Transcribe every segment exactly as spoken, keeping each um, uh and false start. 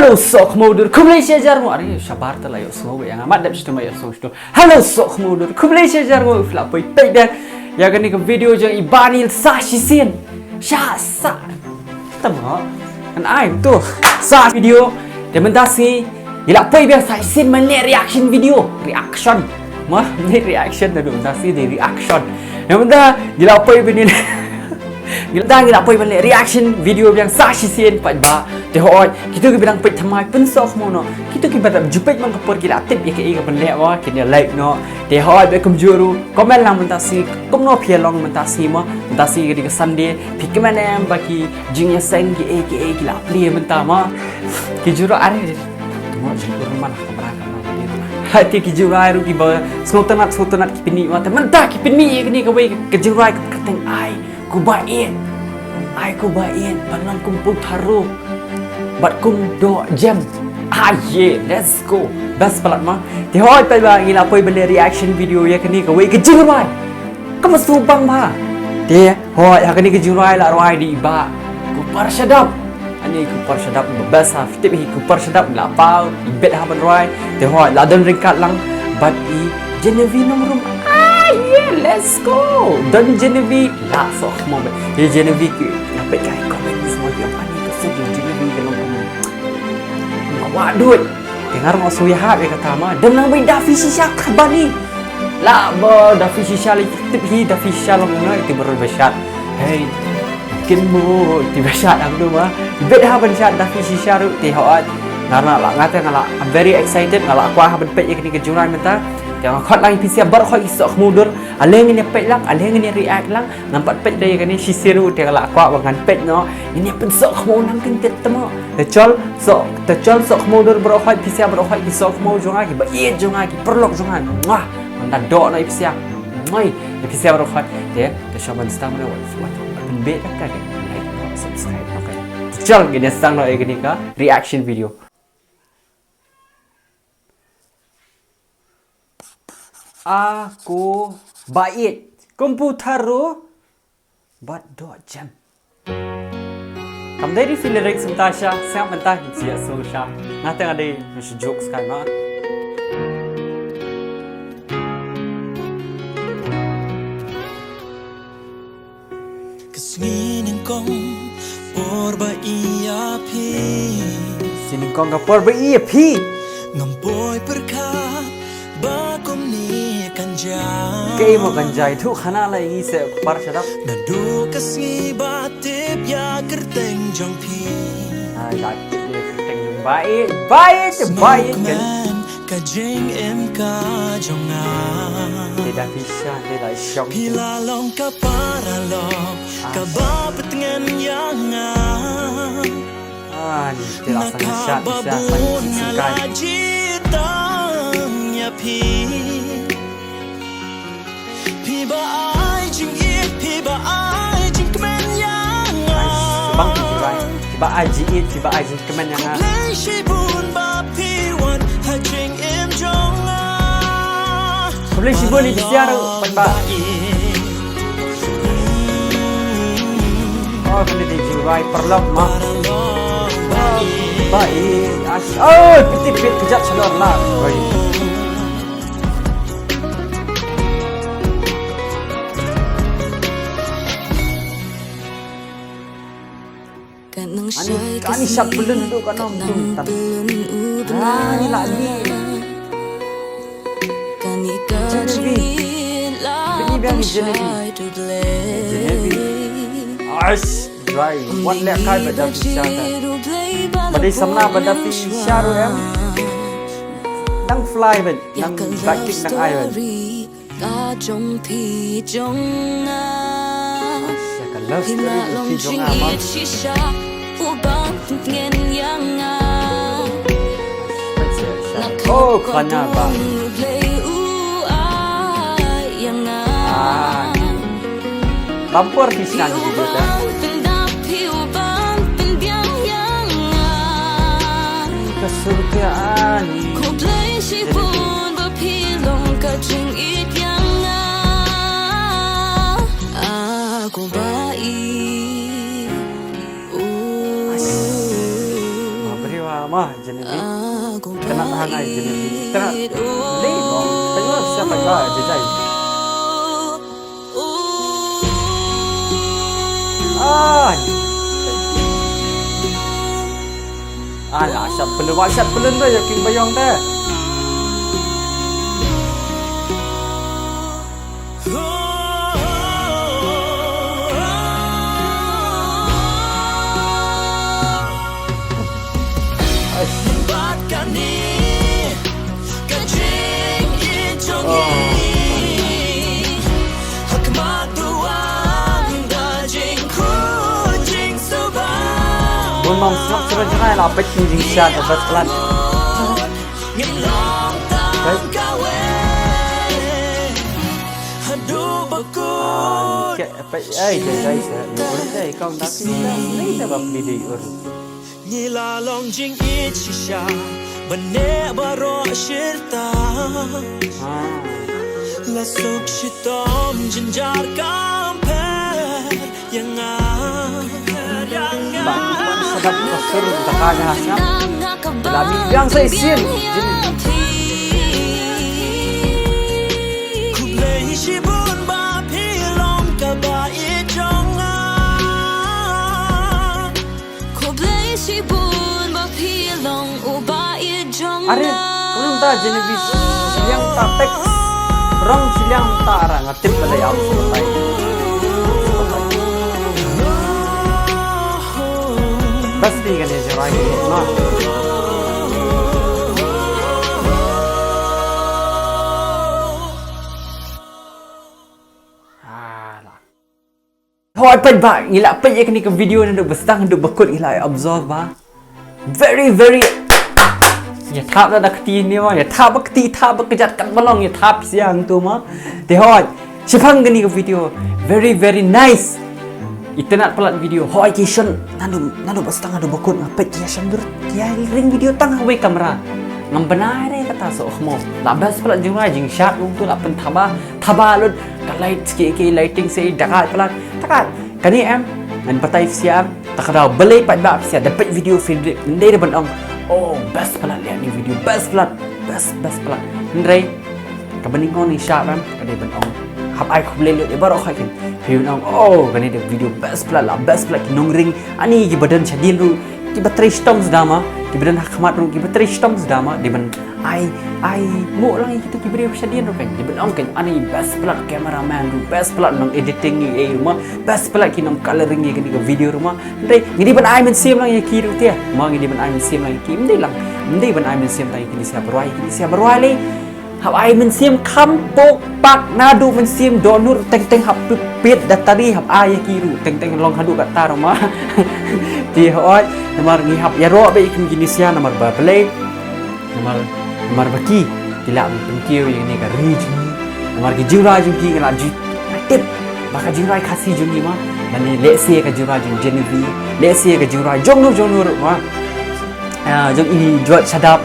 Hello sohkhmudor, khublei shihajar nguh. Are shabar ta la ïohsngew ïa nga, mat dep shitom ïohsngew shitom. Hello sohkhmudor, khublei shihajar nguh phi la poi peit biang ïa kane ka video jong i Bah Neil sa shisien. Sha sa. Tama. Kan ai tu. Sa video. Te mynta sngi ngi la poi biang sa shisien ban leh reaction video. Reaction. Ma, ni reaction na du, mynta sngi dei reaction. Te mynta ngi la poi biang ni. Ngi la, ngi la poi ban leh reaction video biang sa shisien pat ba. Te hooid, kito kiba dang peit thymmai pynsohkhmih noh. Kito kiba dang ju peit man ka por ki la tip ïa kaei kaban leh, ba kin ïa like noh. Te hooid, ba kumjuh ruh comment lang mynta sngi kumno phi ïa long mynta sngi mo. Mynta sngi ka dei ka Sunday, phi kmen em ba ki jingïaseng kiei kiei ki la plie mynta mo. Ki jingïarai. Tengok jingïarai man ka kamra kamra. Hati ki jingïarai ruh kiba sngewtynnat sngewtynnat ki pynmih mo. Te mynta ki pynmih ïa kane kawei ka jingïarai ka kyrteng Ai Ko Ba Ïeit. Ai ko ba ïeit, ban long kum Pu Tharu bad kum Doh Jem. Ah, yeah, let's go. Best palat ma. Te hooid pat ba ngi la poi ban leh reaction video ïa kane kawei ka jingïarai kaba sngewbang bha. Te hooid, ha kane ka jingïarai la rwai da i Bah Kupar Shadap. Ani Kupar Shadap ba best ha. Tip hi Kupar Shadap la paw, i bet ha ban rwai. Te hooid, la don ryngkat lang bad i Genevieve Nongrum. Ah, yeah, let's go. Don Genevieve, la sohkhmih bet. Ye Genevieve ki, la peit kai comment ni semua dia pani ka suk Genevieve ka long. Ma wa duit. Te nga ruh nga sngew ïahap ïa kata ma. Don nang bai Daffy Shisha kaba ni. La ba Daffy Shisha, la tip hi Daffy Shisha long na, iti baroh ba shad. Hey. Kin mo iti ba shad ang tu ma. Bet ha ban shad Daffy Shisha ruh te hooid. Nga ruh la, nga te nga la, I'm very excited, nga la kwah ha ban peit ïa kane ka jingïarai mynta. Te nga khot lang ïa phi sha baroh ki sohkhmudor. Ale ngin ïa peit lang, ale ngin ïa react lang. Ngam pat peit da ïa kane shisien ruh te nga la kwah ba ngan peit noh. Ngin ïa pynsohkhmih nangkyntit te mo. Te chol soh, te chol sohkhmudor baroh, phi sha baroh ki sohkhmudor jong nga, kiba ïeit jong nga, ki paralok jong nga. Mwah. Ngan da doh noh ïa phi sha. Mwah. Ïa phi sha baroh. Te, te sha ban sdang noh wat, wat pynbeit ka, ka, like, subscribe, okay. Te chol ngin ïa sdang noh ïa kane ka reaction video. Ai ko ba ïeit, kum Pu Tharu bad Doh Jem. Kam dei ri fi lyrics mynta sha, sngap mynta, ngin sa ïa sngap sha. Nga te nga dei, nga shu jokes kai ma. Ka sngi nyngkong por ba ïa phi. Sngi nyngkong ka por ba ïa phi. Ngam poi pyrkhat ba kumne kan jia. Kaei mo kan jia, thuh khana la ïa ngi seh Kupar Shadap. Naduh ka sngi ba tip ïa kyrteng jong phi. Ai, la tip ïa kyrteng jong Ba Ïeit, Ba Ïeit, Ba Ïeit kan. Ka jingim ka jong nga. Te Daffy Shisha, te la shong. Phi la long ka paralok, ah, kaba pyntngen ïa nga. Ah, ni te la sang shat, na kaba bun nga la jied tang ïa phi. Phi ba ai jingïeit, phi ba ai jingkmen ïa nga. Ai, sbang phi ba ai, phi ba ai jingïeit, phi ba ai jingkmen ïa nga. Khublei shibun ba phi wan ha jingim jong nga. Khublei shibun ïa phi sha ruh, Bah. Oh, kane dei jingïarai paralok ma. Bah, eh, as-, oh, piti pit kejat shalor la. Oi. Ani, ani shap pylun tu ka nong tung tan. Ani la ni. Genevieve. Bini biang ni Genevieve. Genevieve. Ais, dry. Wat leh kai ba Daffy Shisha ta. Ba dei samla ba Daffy Shisha ruh em. Dang fly ban, dang back kick dang ai ban. Ka jong phi jong nga. Sia ka love story phi jong nga ma. Shisha u ban tngen ïa nga. Oh, khana ba. Lei u ai ïa nga. Ah. Bumper phi shan video ta. Ka sur ka ani. Khublei shibun ba phi long ka jingïeit ïa nga. Ah, ko ba i. Ooh. Ba briew Ama Genevieve. Kena hangai Genevieve. Kena. Lei bong. Tengok siapa kau, jejai. Ai. Alah, shot pelun, wah, shot pelun tu ya King Bayong deh. Bun mam sngap sngap jngai la peit ki jingshad ka best plan. Ke peit ai dei dei se. Ni ur dei kong da ki da ni da bap ni dei ur. Ngi la long jingïeit shisha ban neh baroh shirta. La suk shitom jynjar kam pher ïa nga. Ba ki pang sadap ka sur da ka ïa nga sngap. La mi biang sa isien. Khublei shibun ba phi long kaba ïeit jong nga. Khublei shibun ba phi long uba ïeit jong nga. Are, kong ta Genevieve, shiliang ta text. Rong shiliang ta ra nga tip ba dei am subatai. Bas ti kane jarai na. Alah. Hoi peit ba, ngi la peit ïa kane ka video naduh ba sdang haduh ba kut ngi la observe ba. Very, very. Ïa thap da da kti ni ma, ïa thap ba kti, thap ba kjat kat ba long, ïa thap siang tu ma. Te hoi, shipang kane ka video. Very, very nice. Itynnat palat video. Hoi ki shon naduh, naduh ba sdang haduh ba kut nga peit ki ïa shon dur. Ki ïa ring video tang ha wei kamra. Ngam bnai re kata soh khmo. La best palat jingrwai jingshad rum tu la pynthaba. Thaba lut ka light ki, ki lighting se da ka palat. Takat kane em ngan batai phi siar. Ta ka daw balei pat ba phi siar da peit video phi dei ban ong, oh, best palat leh ni video, best palat, best, best palat. Hynrei kaba nyngkong nyngshap em ka dei ban ong hap ai khublei lut ïa baroh khat kin. Phi ban ong, oh, kane dei video best palat la, best palat ki nongring ani kiba don shadien ruh kiba trei shitom sdama, kiba don ha khmat ruh kiba trei shitom sdama, dei ban ai, ai mo lang ïa kito ki briew shadien ruh kan. Dei ban ong kan ani best palat cameraman ruh, best palat nong editing ïa ei ruh ma, best palat ki nong coloring ïa kane ka video ruh ma. Dei ngi dei ban ai mynsiem lang ïa ki ruh te. Ma ngi dei ban ai mynsiem lang ïa ki. Ym dei lang. Ym dei ban ai mynsiem tang ïa kine sia barwai, kine sia barwai lei. Hap ai mynsiem kham pok pak naduh mynsiem dohnud teng teng hap pit da tari hap ai ïa ki ruh teng teng long haduh katta ruh ma. Te hoi namar ngi hap ïaroh beit ïa kine sia namar ba balei. Namar, namar ba ki ki lah ban pynkiew ïa kane ka ri jong ngi. Namar ki jingrwai jong ki ki lah ju tip ba ka jingrwai Khasi jong ngi ma. Lane lehse ka jingrwai jong Genevieve, lehse ka jingrwai jong no jong no ruh ma. Ah, jong i George Shadap,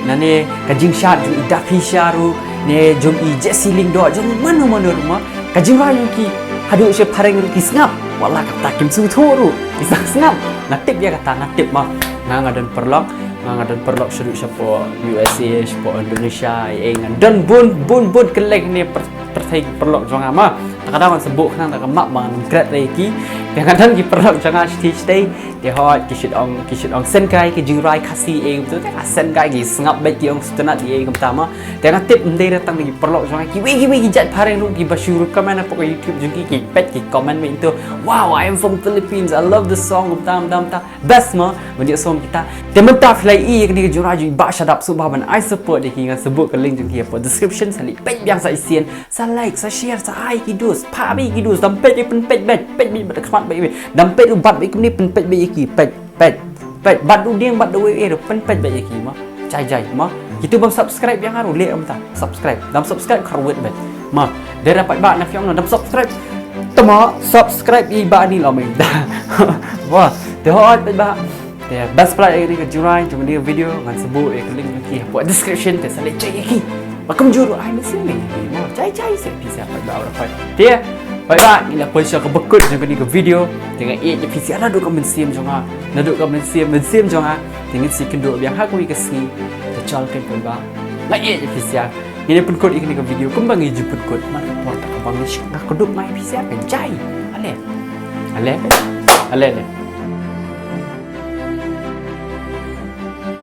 lane ka jingshad jong i Daffy Shah ruh, ne jong i Jesse Lyngdoh, jong mano mano ruh ma. Ka jingrwai jong ki haduh sha phareng ruh ki sngap. Wat la kata kim sngewthuh ruh ki sngap. Nga tip ïa kata nga tip ma. Nga nga don paralok. Nga nga don paralok shaduh shapoh U S A, shapoh Indonesia, eh, nga don bun, bun, bun kylleng ne pyrthei paralok jong nga ma. Ta ka daw ngan sa buh khnang da ka map ba ngan kret ïa ki. Te nga don ki paralok jong nga shatei shatei. Te hoi ki shit ong, ki shit ong seng kai ki jingrwai Khasi eh kumta. Te ka seng kai ki sngap bad ki ong sngewtynnat eh kumta ma. Te nga tip ym dei tang da ki paralok jong nga, kiwei kiwei ki jait phareng ruh kiba shu comment hapoh ka YouTube jong ki, ki peit ki comment bad to, wow, I am from Philippines, I love the song, kumta kumta kumta. Best ma ban ïohsngew kita. Te mynta phi la ïohi ïa kane ka jingrwai jong i Bah Shadap, sngewbha ban ai support ïa ki, ngan sa buh ka link jong ki hapoh description, sa leit peit biang sa shisien, sa like, sa share, sa ai ki dos, phah beit ki dos, dang peit beit pynpeit beit, peit beit bad khmat beit beit, dang peit ruh bat beit kumne pynpeit beit ïa ki, peit, peit, peit, bat ruh dieng bat ruh wei wei ruh pynpeit beit ïa ki ma. Jai jai ma. Kito bym subscribe ïa nga ruh leh kumta. Subscribe. Dang subscribe kyrwit beit. Ma, dei ra paidbah na phi ong na dang subscribe. Te ma subscribe ïa i bah ni lom ïa. Wah, te hooid paidbah. Te best palat ïa kane ka jingrwai jong kane ka video ngan sa buh ïa ka link jong ki hapoh description te sa leit check ïa ki. Ba kumjuh ruh ai mynsiem ïa ki. Ma, jai jai se phi sa paidbah ruh paidbah. Te paidbah ngi la poi sha kaba kut jong kane ka video. Te nga ïeit ïa phi sa naduh ka mynsiem jong nga. Naduh ka mynsiem, mynsiem jong nga. Te ngin sa ïakynduh biang ha kawei ka sngi. Te sngewbha pynban, nga ïeit ïa phi shisha. Ngin ïa pynkut ïa kane ka video kumba ngi ju pynkut. Namar ka por ta kaba ngi shu, nga kdup nga ïa phi shisha ka jai. Ale. Ale. Ale, ale.